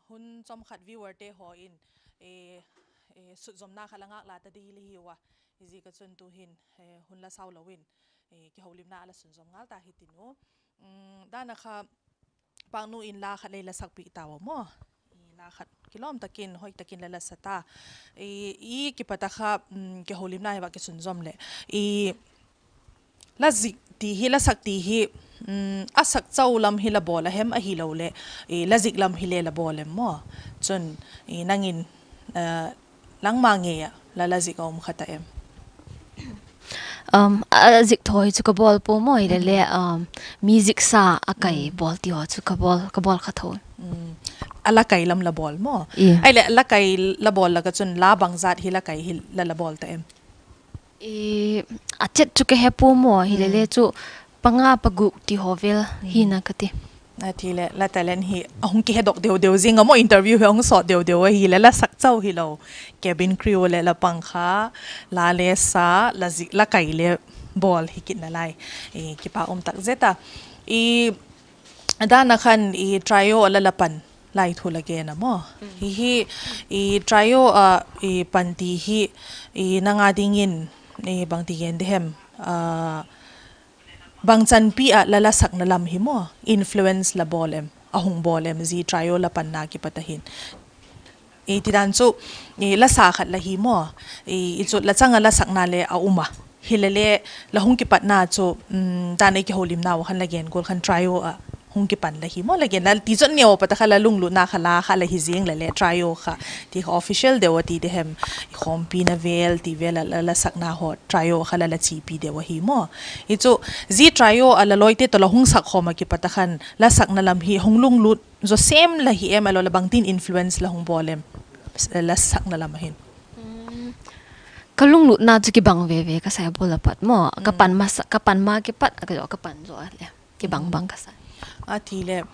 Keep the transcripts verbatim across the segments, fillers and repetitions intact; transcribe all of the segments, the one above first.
Hun chawmkhat viewerte haw in sutzomna kha la ngâk la ta di le hiu a, hiziak a chun tu'hin hun la sau lo in kihoulimna a la sunzom ngal ta hi tin u. Dan a kha Pâknu in la khat lei la sakpiak tau a maw. La khat kilawm tak in hoi tak in la la sa ta. I kipat a kha kihoulimna hi va kisunzom leh, la zik ti hi, la sak ti hi, a sak chau lam hi la bawl a hem ahiloleh la zik lam hi le la bawl em maw? Chun nang in nangma ngei ah la la zik a um kha ta em? A zik thaw hi chu ka bawl pua maw, hilele music sa a kai bawl ti haw chu ka bawl kha tho. A la kai lam la bawl maw? Ahileh la kai la bawl lak ah chun la bangzat hi la kai hi la la bawl ta em? A chet chu ka he pua maw, hilele chu panga paguk ti haw vel hina ka ti. A ti leh la talent hi a hung kihedok deu deu zing a maw, interview hi a hung sawt deu deu ahileh la sak chau hilo, cabin crew leh la pang kha, la le sa, la zik la kai le bawl hi kit nalai. Kipak um tak zet a. Dan a khan trio a la la pan lai thu la gen a maw. Hi hi trio a pan ti hi nang a dingin bangti gen di hem, bangchanpi ah la la sakna lam hi maw influence la bawl em, a hung bawl em, zia trio la panna kipat a hin? Tidan chu la sa khat la hi maw, i chu la chang ah la sakna le a um a, hilele la hung kipatna chu dan ei kihoulimnau a khan la gen gual khan trio ah hung kipan la hi maw, la gen la ti chu neu pat a kha la lunglutna kha la kha la hi zing leh le trio kha ti kha official deu a ti di hem, i khawmpina vel ti vel ah la la sakna haw trio kha la la chipi deu ahi maw. I chu zia trio ah la lawite tawh la hung sak khawm ah kipat a khan la sakna lam hi hung lunglut zaw sêm la hi em, ahiloleh bangtin influence la hung bawl em la sakna lam a hin? Ka lunglutna chu kibang veve ka sa a, bawl a pat maw, ka pan ma kipat a ka pan zaw a le kibang bang ka sa. A ti leh,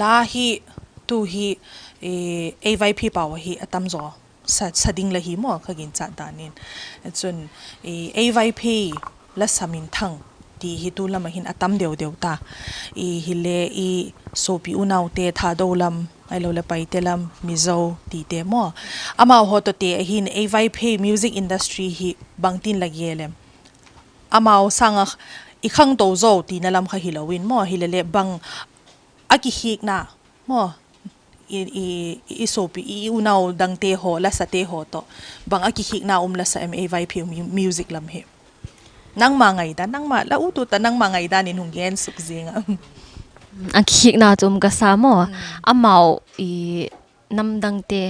la hi tu hi ei Vaiphei pau ahi a tam zaw sa ding la hi maw ka ginchat dan in. Chun ei Vaiphei la sa minthang ti hi tu lam a hin a tam deu deu ta. Hile i suapi unaute Thado lam ahiloleh Paite lam, Mizo tite maw, amau haw tawhte a hin ei Vaiphei music industry hi bangtin la gel em? Amau sâng ah i khangto zo tina lam kha hilo in maw, hilele bang a kikhiakna maw, i suapi i unau dangte haw, la sate haw tawh bang a kikhiakna um la sa em ei Vaiphei music lam hi? Nangma ngaidan, nangma la ut ut a nangma ngaidan in hung gen suk zing a. A kikhiakna chu um ka sa maw, amau i namdangte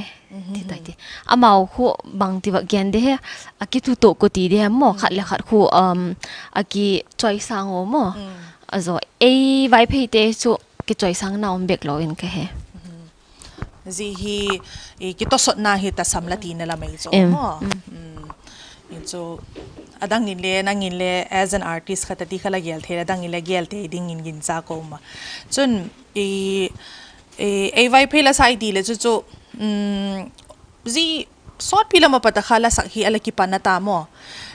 ti tai ti, amau khu bangti va gen di he, a kituto ko ti di he maw, khat le khat khu a kichoisâng u maw, a zaw ei Vaipheite chu kichoisângna um bek lo in ka he. Zia hi kitawsawtna hi tasam la tina lam ei chu maw. Chu a dang in le nang in le as an artist khat a ti kha la gel thei, a dang in le gel thei dingin ginchâk ka um a. Chun ei Vaiphei la sa i ti leh chu chu zia sawtpi lam a pat a kha la sak hi a la kipan a ta maw.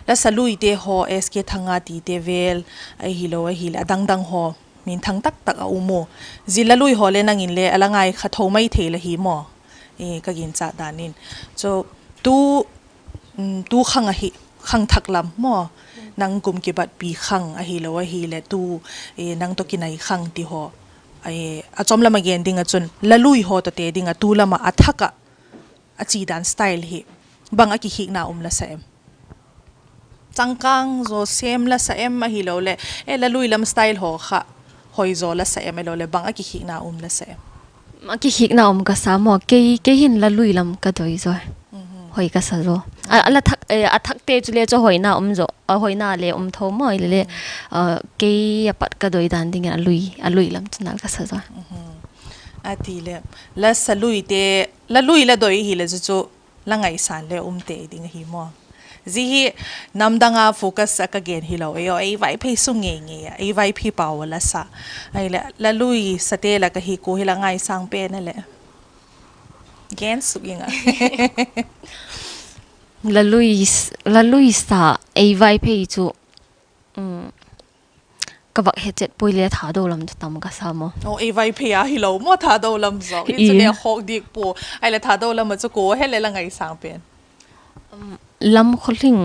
La sa luite haw S K Thanga tite vel ahilo ahileh a dang dang haw minthang tak tak a um u. Zia la lui haw le nang in le a la ngai kha tho mai thei la hi maw, ka ginchâk dan in. Chu tu, tu khang ahi, khangthak lam maw, nang kum kibatpi khang ahilo ahileh tu nang tawh kinai khang ti haw, a chawm lam a gen ding ah chun la lui haw tawhte ding ah tu lam ah a thak ah a chi dan style hi bang a kikhiakna um la sa em? Changkâng zaw sêm la sa em ahiloleh e la lui lam style haw kha hoi zaw la sa em ahiloleh bang a kikhiakna um la sa em? A kikhiakna um ka sa maw, kei hin la lui lam ka doi zaw. Hoi ka sa zaw. A thakte chu le chu hoina um zaw, a hoina le um tho maw, hilele kei a pat ka doi dan dingin a lui lam chu nal ka sa zaw. A ti leh, la sa luite, la lui la doi hileh chu chu la ngaisâng le um tei ding ahi maw. Zia hi namdang a focus a ka gen hilo, ei Vaiphei sung ngei ngei a ei Vaiphei pau a la sa, ahileh la lui sate lak ahi kua hi la ngaisâng pen a leh? Gen suk ing a. La lui sa ei Vaiphei chu ka vak he chet puai le Thado lam chu tam ka sa maw. Ei Vaiphei a hilo maw, Thado lam zawk hi chu le a khawk dik pua. Ahileh Thado lam ah chu kua he le la ngaisâng pen? Lam Khawlhing,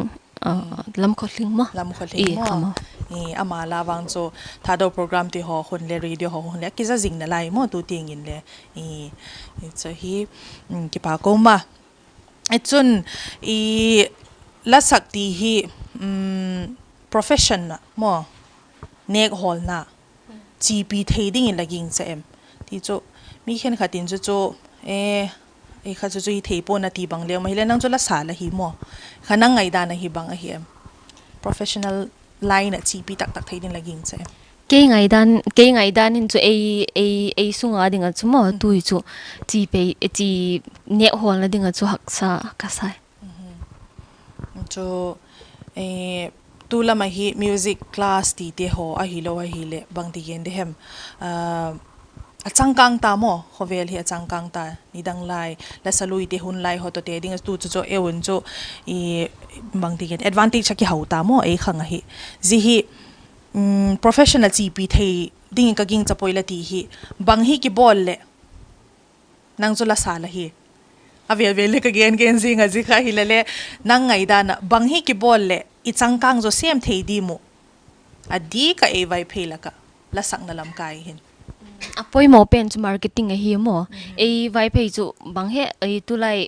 Lam Khawlhing maw. Ama la vang chu Thado program ti haw hun le radio haw hun le a kiza zing nalai maw tu tiang in le. Chu hi, kipak um a. Chun, la sak ti hi profession ah maw, nêkhawlna chipi thei dingin la gingcha em? Ti chu, mi khenkhat in chu chu, ei kha chu chu hi thei pua'n a ti bang le um ahileh, nang chu la sa la hi maw, kha nang ngaidan ahi bang ahi em? Professional line ah chipi tak tak thei ding la gingcha em? Kei ngaidan in chu ei, ei sung a ding ah chu maw, tu hi chu chi nêkhawlna ding ah chu haksa ka sa. Chu, tu lam ahi music class tite haw ahilo ahileh bangti gen de hem, a changkâng ta maw, khawvel hi a changkâng ta. Nidang lai la sa luite hun lai haw tawh te ding a tu chu chu eu un chu bangti gen advantage a kihau ta maw ei khang ahi. Zia hi profession a chipi thei dingin ka gingcha puai la ti hi, bang hi kibawl leh nang chu la sa la hi? A vel vel le ka gen gen zing a, zia kha hile le, nang ngaidan ah bang hi kibawl leh i changkâng zaw sêm thei dim uh, a dik ah ei Vaiphei lak ah la sakna lam kai hin? A poimaw pen chu marketing ahi maw. Ei Vaiphei chu bang he, tulai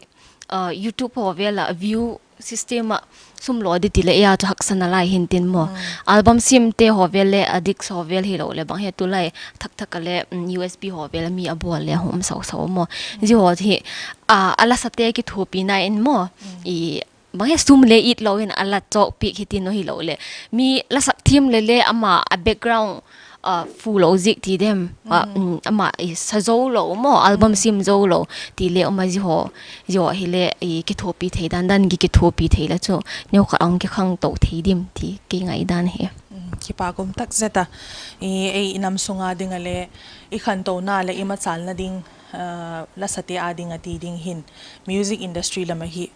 YouTube haw vel ah view system ah sum law di ti leh ei a chu haksa nalai hintin maw. Album siamte haw vel le a disc haw vel hilo leh bang he tulai thak thak a le USB haw vel a mi a bawl le a hum sau sau maw. Zia haw hi a lasate kithuapina in maw, bang he sum le it lo in a la chawkpiak hitin aw hilo leh, mi la sak thiam le le ama a background fu lo ziak ti dem, ama sa zo lo maw, album siam zo lo ti le um a, zia haw hile kithuapi thei dan dan, kithuapi thei la chu neukhat a hung kikhangto thei dim ti kei ngaidan hi. Kipak um tak zet a. Ei i nam sung a ding a le i khantona leh i machâlna ding, lasate â ding a ti ding hin, music industry lam ahi,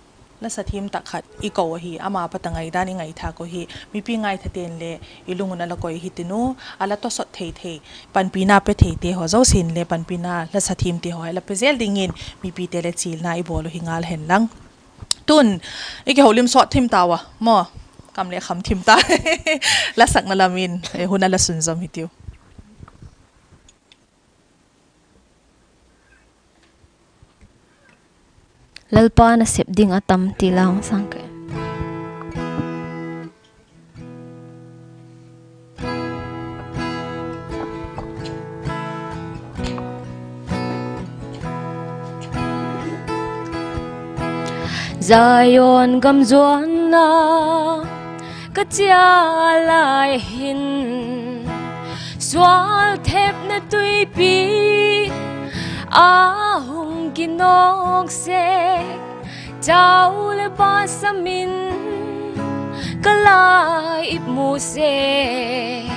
la sa thiam tak khat i ko ahi, ama pat a ngaidan i ngaithâk uh hi, mipi ngaithate'n le i lung un a la koi hitin uh, a la tawsot thei thei, panpina pe theite haw zosia'n le panpina la sa thiamte haw a la pe zel dingin mipite le chilna i bawl uh hi ngal hen lang. Tun i kiholim sawt thim tau a maw, kam le kham thim ta, la sakna lam in hun a la sunzawm hitiu. Lalpa nasep ding a tam ti la hung sâng ka. Zion gam zuan a ka chia lai hin, sual thepna tuipi a hung kinawk sek, chau leh basam in ka la ip mu sek.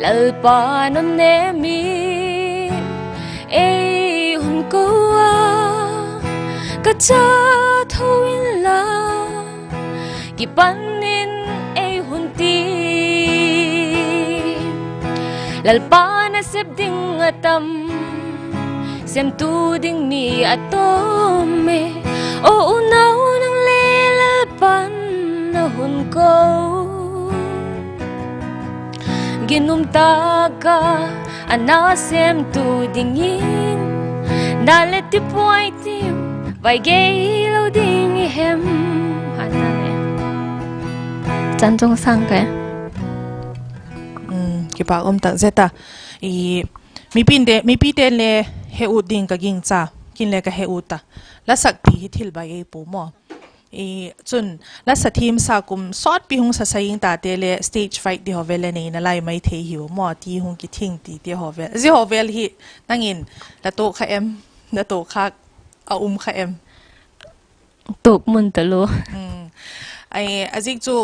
Lalpa nam nem in ei hun ko a, ka cha tho inla, kipan in ei hun ti. Lalpa nasep ding a tam, semtu ding mi a tam e. Aw unau, nang le Lalpa'n na hun ko, ginum tak a a na semtu dingin, dan leh tipuai tim vai gei lo ding i hem? Chan chung sâng ka. Kipak um tak zet a. Mipite'n le he ut ding ka gingcha, kin le ka he ut a. La sak ti hi thil bai ei pua maw. Chun, la sa thiam sa kum sawtpi hung sa sa ing tate le stage fright ti haw vel le neina lai mai thei hiu maw, ti hung kithing ti ti haw vel, zia haw vel hi nang in la tuak kha em, la tuak khâk a um kha em? Tuak mun ta lua. A zik chu,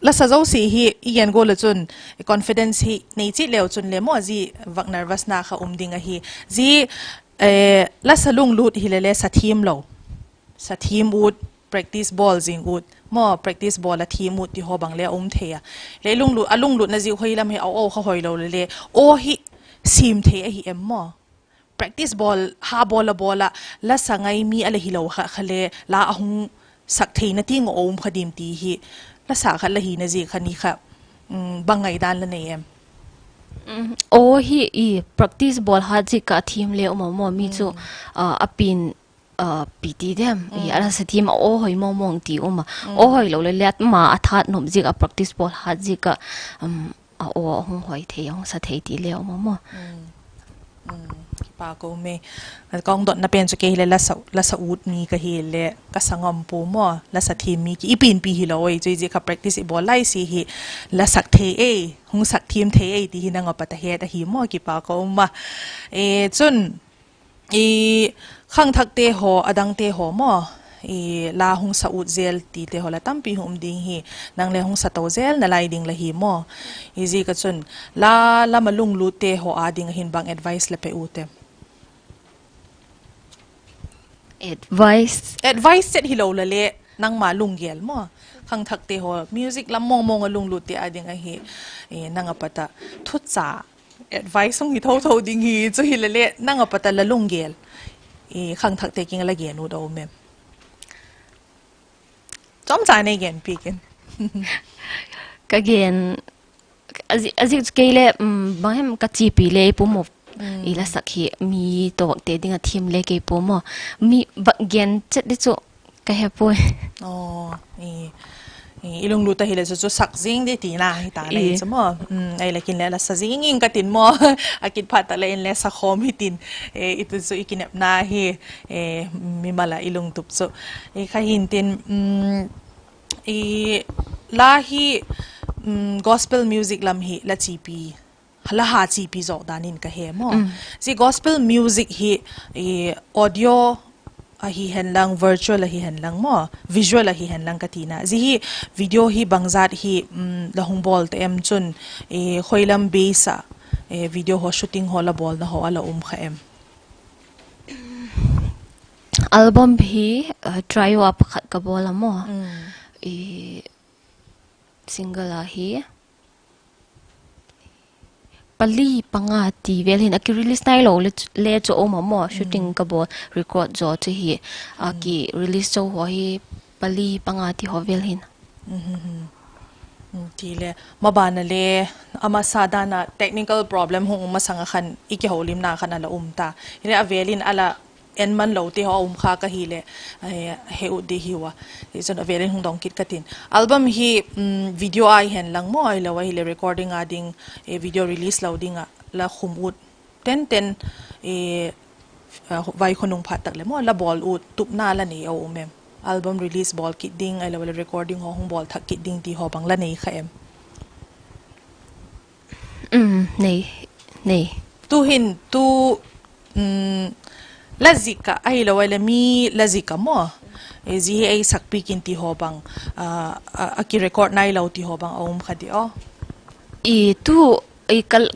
la sa zosia hi i gen gual ah chun confidence hi nei chiat leu chun le maw, zia vak nervousna kha um ding ahi. Zia la sa lunglut hile le sa thiam lo, sa thiam ut, practice bawl zing ut, maw, practice bawl a thiam ut ti haw bang le a um thei a. Le a lunglutna ziak hoi lam hi a aw kha hoi lo le le, aw hi siam thei ahi em maw? Practice bawl, ha bawl a bawl ah, la sa ngai mi a la hilo kha kha le, la a hung sak theina tiang a um kha diam ti hi, la sa khat la hina ziak kha ni kha, bang ngaidan la nei em? Aw hi i practice bawl hat ziak ah thiam le um a maw, mi chu a pian, pi ti dem, a la sa thiam a aw hoi mawngmawng ti um a. Aw hoi lo le le ama a that nop ziak ah practice bawl hat ziak ah a aw a hung hoi thei, a hung sa thei ti le um a maw. Kipak um e. Ka hung dotna pen chu kei hile la sa ut mi ka hile ka sa ngam pua maw, la sa thiam mi ki i pianpi hilo ei chu, i ziak kha practice i bawl lai si hi la sak thei ei, hung sak thiam thei ei ti hi nang a pat a het ahi maw, kipak um a. Chun, khangthakte haw, a dangte haw maw, la hung sa ut zel tite haw la tampi hung um ding hi, nang le hung sa to zel nalai ding la hi maw. I ziak ah chun, la lam a lunglutte haw â ding ah hin bang advice la pe u te? Advice chet hilo la le, nangma lunggel maw, khangthakte haw, music lam mawngmawng a lunglutte â ding ahi, nang a pat ah thucha, advice hung hi tho tho ding hi chu hile le, nang a pat ah la lunggel khangthakte kiang ah la gen ut a um em? Chawmcha nei gen piak in. Ka gen, a ziak chu kei le, bang hem ka chiapi le i pum u, i la sak hi mi tawkte ding ah thiam le kei pua maw. Mi va gen chet di chu ka he puai. I lunglut a hile chu chu sak zing di tina hi ta nei chu maw. Ahile kin le la sa zing ing ka tin maw. A kit phat tak le in le sa khawm hi tin. I tu chu i kinepna hi, mimal ah i lungtup chu. Kha hintin, la hi, gospel music lam hi la chiapi, la ha chiapi zawk dan in ka he maw. Zia gospel music hi audio ahi hen lang, virtual ahi hen lang maw, visual ahi hen lang ka tina. Zia hi video hi bangzat hi la hung bawl ta em chun, khoilam base ah video haw shooting haw la bawlna haw a la um kha em? Album hi trio a pakhat ka bawl a maw. Single a hi pali panga ti vel hin a kirelease nailo le chu a um a maw, shooting ka bawl, record zaw chu hi, a kirelease zo haw hi pali panga ti haw vel hin. Tile, maban a le, a masa dan a technical problem hung um masang a khan i kihoulimna khan a la um ta. Hile a vel in a la en man lote haw a um kha ka hileh, he ut di hiu a. Tichun a vel in hung dong kit ka tin. Album hi video a i hen lang maw, ahilo ahileh recording a ding, video release lo ding ah la khum ut tenten, vaikhua nung phat tak leh maw, la bawl ut tupna la nei a um em? Album release bawl kit ding, ahilo leh recording haw hung bawl thak kit ding ti haw bang la nei kha em? Nei, nei. Tu'hin tu, la zik ah ahilo ahileh mi la zik ah maw, zia hi ei sakpiak in ti haw bang, a kirecord nailo ti haw bang a um kha di aw? Tu,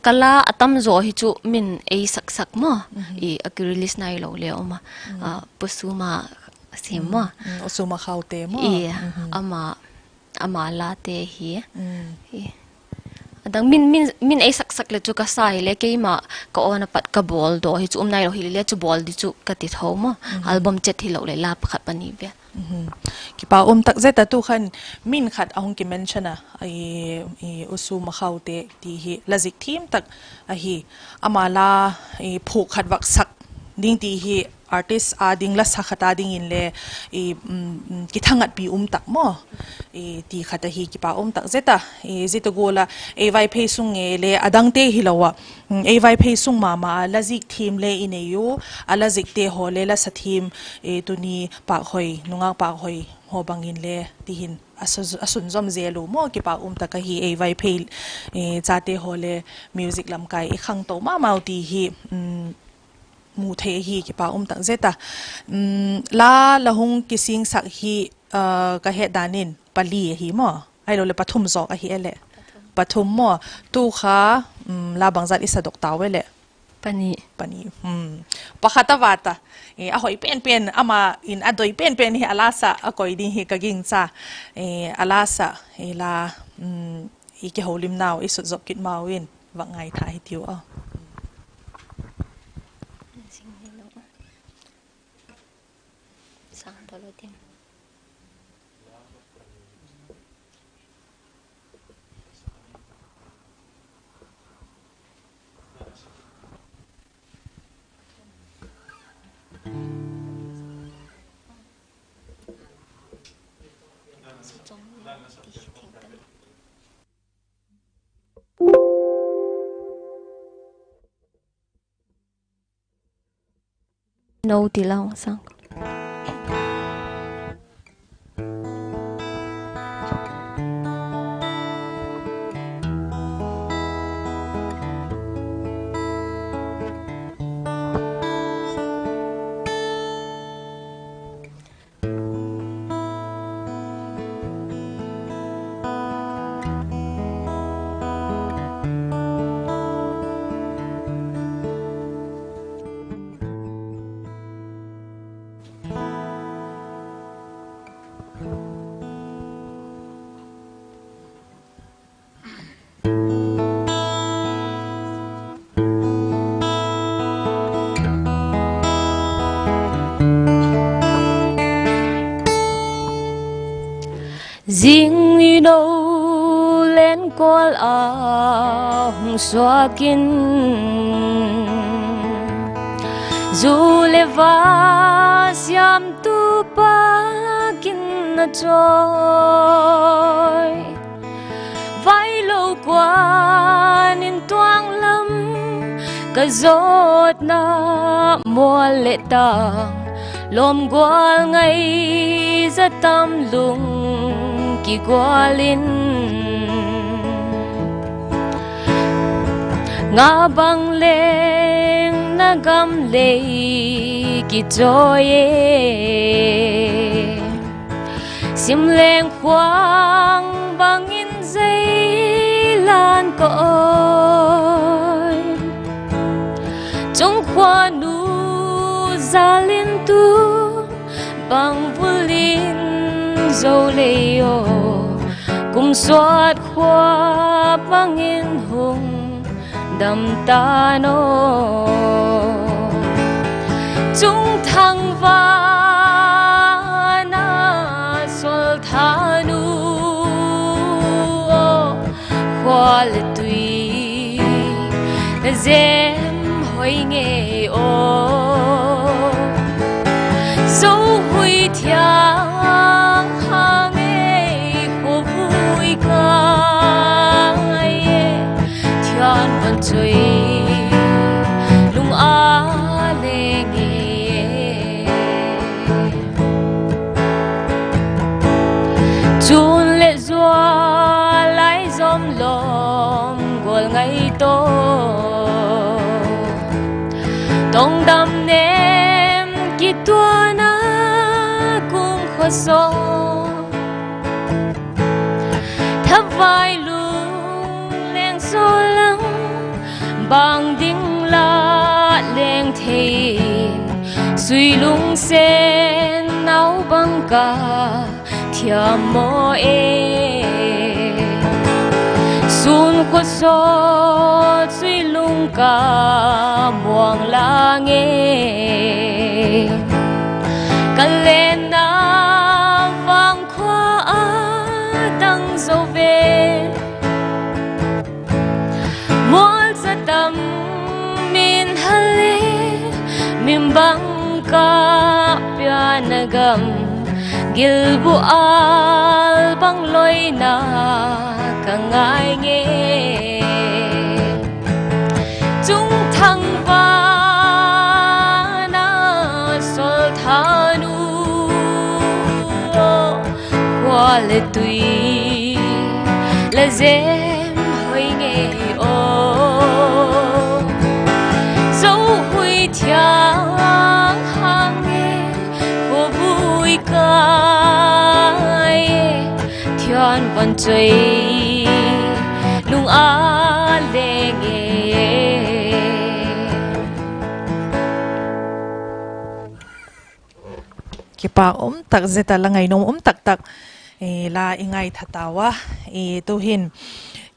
ka la a tam zaw hi chu min ei saksak maw, a kirelease nailo le um a, Pu Suma siam maw, Suma Khaute maw, ama late hi. A dang min ei saksak leh chu ka sa hileh keima ka awn a pat ka bawl daw hi chu um nailo hileh le chu bawl di chu ka ti tho maw. Album chet hilo leh la pakhat pani vel. Kipak um tak zet a, tu khan min khat a hung kimention a, U Suma Khaute ti hi la zik thiam tak ahi. Ama la phuak khat vak sak ding ti hi artist a ding, la sa khat a dingin le kithangatpi um tak maw, ti khat ahi, kipak um tak zet a. Zia tawh gual a ei Vaiphei sung ngei le a dangte hilo ah, ei Vaiphei sung ma ma a la zik thiam le i nei u, a la zikte haw le la sa thiam, tuni Pâkhoi, nungak Pâkhoi haw bangin le tihin a sunzawm zel u maw, kipak um tak ahi. Ei Vaiphei chate haw le music lamkai i khangto ma mau ti hi mu thei ahi, kipak um tak zet a. La, la hung kisingsak hi ka het dan in pali ahi maw, ahilo leh pathum zawk ahi e leh? Pathum maw. Tu kha la bangzat i sadok tau e leh? Pani. Pakhat a vât a, a hoi pen pen, ama in a doi pen pen hi a lasa a koi ding hi ka gingcha. A lasa la, i kiholimnau i sutzop kit mau in, vak ngaitha hitiu a. No ti lang sang. Zing i no lenkawl a hung suak in, zu le va siamtu pa kin a chawi. Vailo kuan in tuang lam ka zawtna, mual leh tâng lawm gual ngai za tam lung kigual in. Nga bang leng na gam lei kichawi e, sim leng khuang bang in zei lan ka awi. Chungkhua nu zal in tu bang vul in zo lei aw, kum suat khua bang in hung dam ta'n aw. Chungthang van a soltha nu aw, khua leh tui na zem hoi ngei aw. Zo hui thiang hang ei khua vui kai e, thian van choi lung a leng e. Chun leh zua lai zom lawm gual ngai tawh, tawngdam nem kituana kum khawsaw. Thavai lung leng saw lang, bang ding la leng thei, sui lung sen nau bang ka thiam maw e. Sun khawsaw sui lung ka muang lang e, ka lenna vang khua a dang zo ve. Mual za tam min hal e, min bang ka pianna gam, gilbu al bang loina ka ngai nge. Chungthang van a soltha nu aw, khua leh tui la zem hoi ngei aw. Zo hui thiang hang e, khua vui kai e, thian van choi lung a leng e. Kipâk um tak zet a, la ngainuam um tak tak la i ngaitha tau a. Tu'hin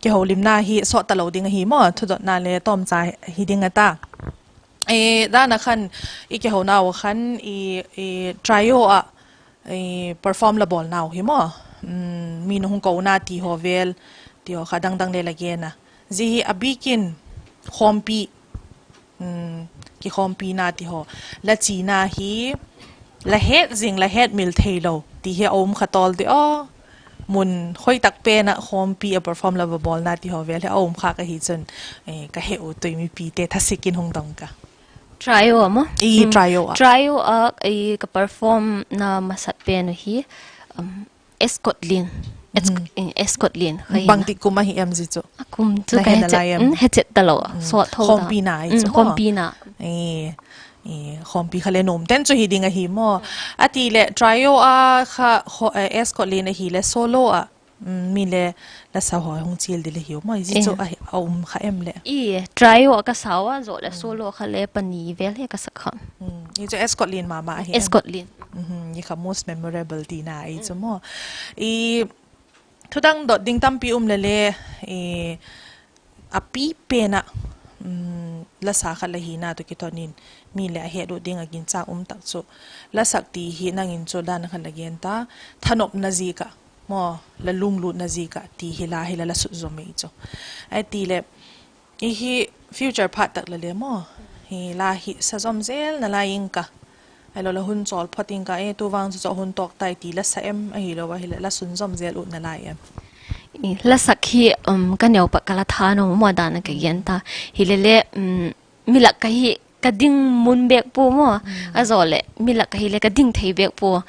kihoulimna hi sawt talo ding ahi maw, thudotna le tawmcha hi ding a ta. Dan a khan i kihounau khan trio ah perform la bawlnau hi maw, mi na hung kona ti haw vel, ti haw kha dangdang le la gen a. Zia hi a bîk in khawmpi, kikhawmpina ti haw, la china hi la het zing, la hetmil theilo ti hi a um kha tawl di aw. Mun khoi tak pen ah khawmpi ah perform la va bawlna ti haw vel hi a um khâk ahi chun, ka he u tui mipite thasik in hung dong ka. Trio ah maw? Trio ah ka performna masat pen uh hi Scotland, Scotland kha hi. Bangtik kum ahi em zia chu? A kum chu ka he chet talo a, sawt tho ta. Khawmpina, khawmpi kha le nuam ten chu hi ding ahi maw. A ti leh trio a kha, Scotland ahileh solo ah mi le la sa haw hung chial ding le hiu maw, zia chu a um kha em leh? Trio ah ka sau a, zaw leh solo kha le pani vel hi ka sak kha. Hi chu Scotland ma ma ahi. Scotland. Hi kha most memorable tina ahi chu maw. Thudang dot ding tampi um leh le, a pi pen ah la sa khat la hina tawh kiton in mi leh a het ut ding a ginchâk um tak chu, la sak ti hi nang in chu dan khat la gen ta, thanopna ziak ah maw, la lunglutna ziak ah ti hi la hi la la sut zom ei chu. A ti leh, i hi future phat tak la le maw, hi la hi sa zom zel nalai ing ka, ahilo la hun chawl phot ing ka, e tu vang chu chu hun tawk tai ti la sa em, ahilo ahileh la sun zom zel ut nalai em? La sak hi ka neu pat ka la thanuam maw, dan a ka gen ta. Hileh le, mi lak ka hi, ka ding mun bêk pua maw, a zaw leh mi lak ka hileh ka ding thei bêk pua.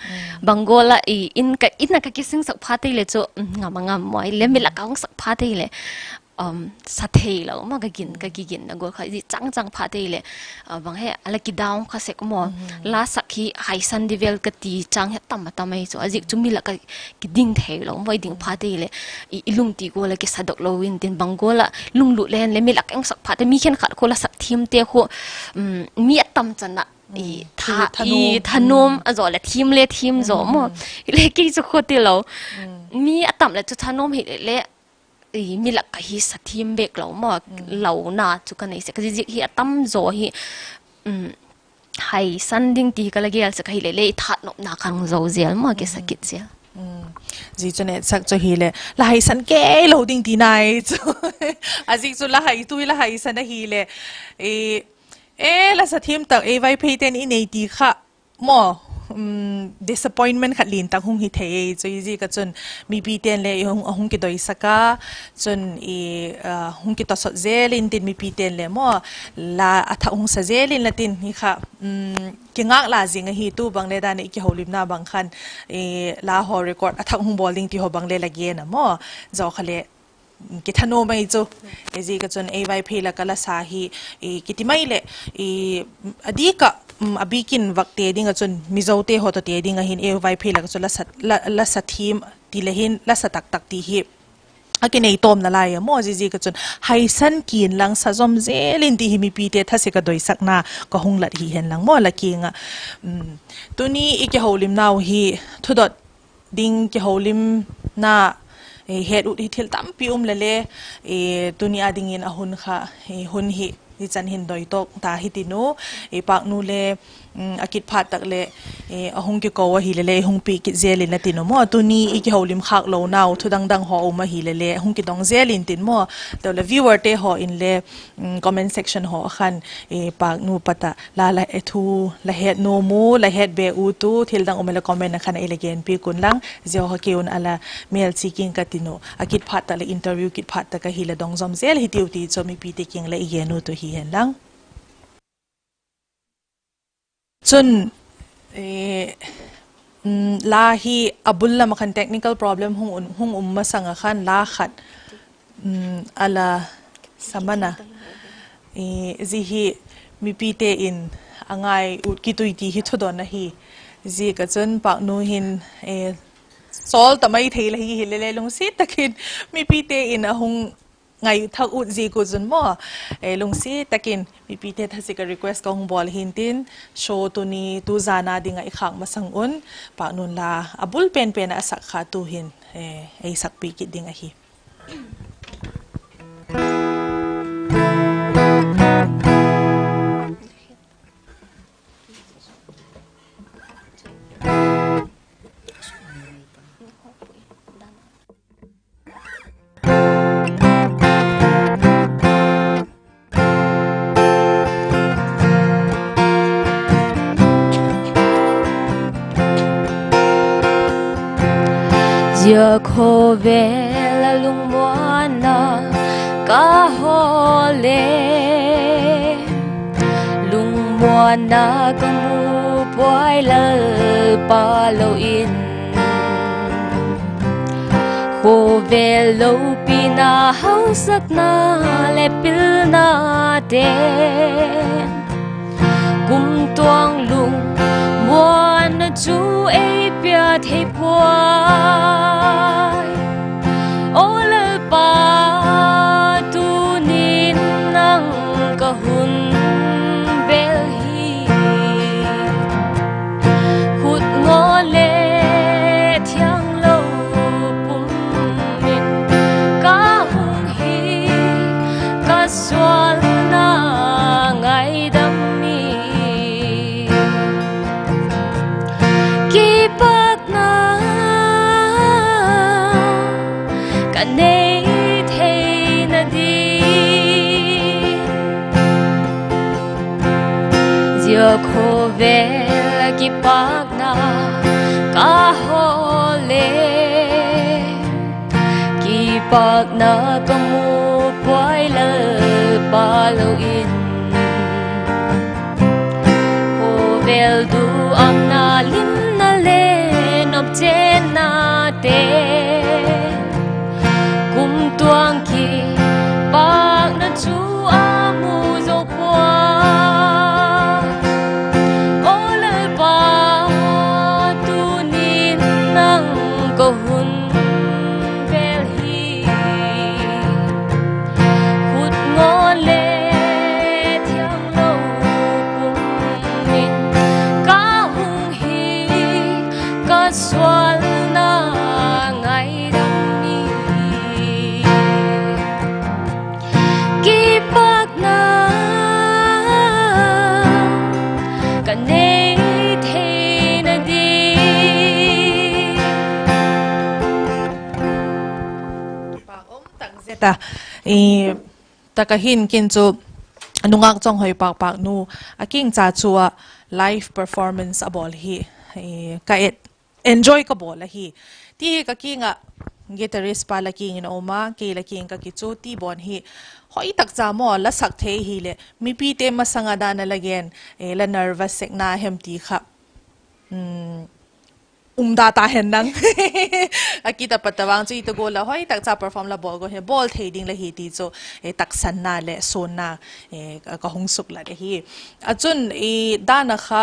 Bang gual ah in a ka kisingsak phat ei leh chu ngam a ngam maw, hileh mi lak ka hung sak phat ei leh sa theilo maw, ka gin, ka kiginna gual kha zia chang chang phat ei leh, bang he a la kidown kha sek maw. La sak hi haisan di vel ka ti chang hi a tam a tam ei chu, a ziak chu mi lak ka kiding theilo maw, i ding phat ei leh i lungti gual ah kisadok lo intin, bang gual ah lunglut le hen leh mi lak ka hung sak phat ei, mi khenkhat khu la sak thiamte khu mi a tam chan ah thanuam a zaw leh thiam le thiam zaw maw. Hileh kei chu khu tilo, mi a tam leh chu thanuam hileh le mi lak ka hi sa thiam bêk lo maw, lona chu ka nei sek. Zia ziak hi a tam zaw hi haisan ding ti hi ka la gel sek ahileh le i thanopna kha hung zo zel maw, kisa kit zel. Zia chu nêksak chu hileh la haisan kei lo ding tina ei chu. A ziak chu la hai, tu hi la haisan ahileh, e, la sa thiam tak ei Vaipheite'n i nei ti kha maw, disappointment khat lian tak hung hi thei ei chu. Zia ziak ah chun mipite'n le a hung kidoisak a, chun hung kitawsot zel intin mipite'n le maw, la a thak hung sa zel inla tin hi kha, kingâk la zing ahi. Tu bang le dan i kihoulimna bang khan la haw record a thak hung bawl ding ti haw bang le la gen a maw, zaw kha le kithanuam ei chu. Zia ziak ah chun ei Vaiphei lak ah la sa hi, kiti mai leh, a dik ah, a bîk in vak te ding ah chun Mizote haw tawh te ding ah hin ei Vaiphei lak ah chu la sa thiam ti le hin la sa tak tak ti hi a kinei tawm nalai a maw. Zia ziak ah chun haisan kin lang sa zom zel in ti hi mipite thasik a doisakna ka hung lat hi hen lang maw, la kiang ah. Tuni i kihoulimnau hi thudot ding kihoulimna, het ut hi thil tampi um leh le, tuni a dingin a hun kha, hun hi zia chan hin doi tawk ta hi tin u. Pâknu le a kit phat tak leh a hung kiko ahileh le hung pi kit zel inla tin u maw. Tuni i kihoulim khâk lonau thu dang dang haw um ahileh le hung kidong zel intin maw. Tawle viewerte haw inle comment section haw a khan, Pâknu pat ah la, la thu la het nuam u, la het be u tu thil dang um a leh comment a khan ei la genpiak un lang, zia haw kei un a la mêlchik ing ka tin u. A kit phat tak leh interview kit phat tak ahileh dong zom zel hitiu ti chu mipite kiang leh i gen ut u hi hen lang. Chun, la hi a bul lam ah khan technical problem hung um masang ah khan la khat a la sa man a, zia hi mipite in a ngai ut kit ui ti hi thudawn ahi. Ziak ah chun Pâknu hin sawl ta mai thei la hi hileh le lungsiat tak in mipite in a hung ngaithak ut ziak uh chun maw, lungsiat tak in mipite thasik a request ka hung bawl hintin, show tuni tu zan a ding ah i khâk masang un, pâknun la a bul penpen ah a sak kha tu hin ei sakpi kit ding ahi. Zia khawvel ah lungmuanna ka hawl le, lungmuanna ka mu puai Lalpa lo in. Khawvel lopina hausakna leh pilnate, kumtuang lungmuanna chu ei pia thei puai. Aw Lalpa, tunin nang ka hun bel hi, khut ngawn le thianglo pum in ka hung hi, ka sualna ngaidam hi. Kipakna ka nei theina ding, zia khawvel ah kipakna ka hawl le, kipakna ka mu puai Lalpa lo in. Khawvel duamna, limna le nop chênnate, kumtuang kipakna chu a mu zo puai. Aw Lalpa, tunin nang ka hun bel hi, khut ngawn le thianglo pum in ka hung hi, ka sualna ngaidam hi. Kipakna ka nei theina ding. Kipâk um tak zet a, tak ah hin kin chu nungâk Chawnghoi Pâkpâknu a kingcha chu ah live performance a bawl hi ka enjoy ka bawl ahi. Ti hi ka kiang ah guitarist pa la kiang in a um a, kei la kiang ka kichu ti bawn hi hoi tak cha maw, la sak thei hileh mipite masang ah dan a la gen, la nervous sekna hem ti kha um da ta hen lang. A kit a pat a vang chu i ta gual la hoi tak cha perform la bawl gual hi bawl thei ding la hi ti chu taksanna leh suanna ka hung suklat ahi. A chun dan a kha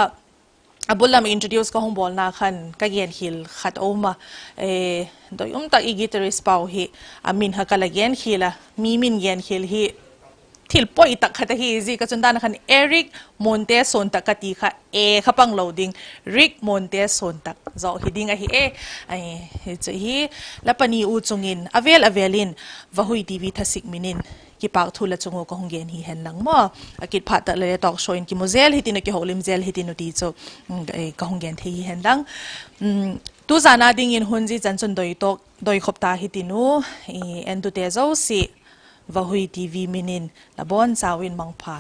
a bul lam introduce ka hung bawlna khan ka genkhial khat a um a, doi um tak i guitarist pau hi a min kha ka la genkhial a, mi min genkhial hi thil poi tak khat ahi. Zia ka chun dan a khan Eric Monte Suantak ka ti kha, e kha pang lo ding, Rick Monte Suantak zaw hi ding ahi e. Chu hi la pani u chung in a vêl a vêl in Vahui TV thasik min in kipâk thu la chung u ka hung gen hi hen lang maw. A kit phat tak le le talk show in kimu zel hitin u, kiholim zel hitin u ti chu ka hung gen thei hi hen lang. Tu zan a dingin hun zia chan chun doi khop ta hitin u, entute zosia Vahui TV min in la bawn chau in mangpha.